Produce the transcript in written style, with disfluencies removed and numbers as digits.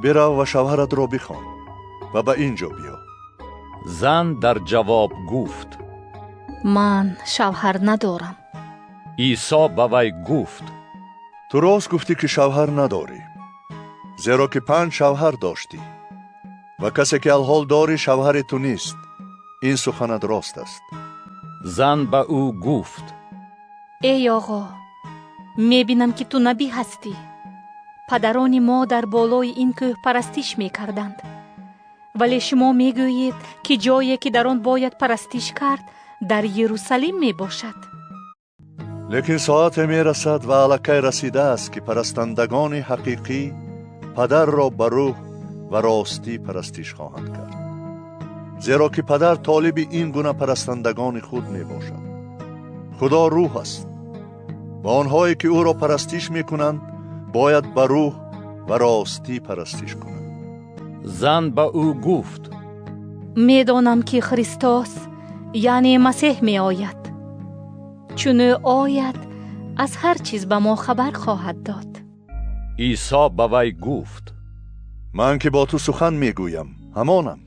Бирав ва шавҳаратро бихон ва ба ин ҷо биё. Зан дар ҷавоб гуфт: Ман шавҳар надорам. Исо ба вай гуфт: Ту рост гуфтӣ, ки шавҳар надорӣ, зеро ки панҷ шавҳар доштӣ ва касе ки алҳол дорӣ, шавҳари ту нест. Ин суханат рост аст. Зан ба ӯ гуфт: Эй оғо, мебинам, ки ту набӣ ҳастӣ. Падарони мо дар болои ин кӯҳ парастиш мекарданд, вале шумо мегӯед, ки ҷое, ки дар он бояд парастиш кард, дар Ерусалим мебошад. Лекин соате мерасад ва аллакай расидааст, ки парастандагони ҳақиқӣ Падарро ба рӯҳ ва ростӣ парастиш хоҳанд кард, зеро ки Падар толиби ин гуна парастандагони худ мебошад. Худо рӯҳ аст ва онҳое, ки ӯро парастиш мекунанд, бояд ба рӯҳ ва ростӣ парастиш кунанд. Зан ба ӯ гуфт: Медонам, ки Христос, яъне Масеҳ, меояд. Чун ӯ ояд, аз ҳар чиз ба мо хабар хоҳад дод. Исо ба вай гуфт: Ман, ки бо ту сухан мегӯям, ҳамонам.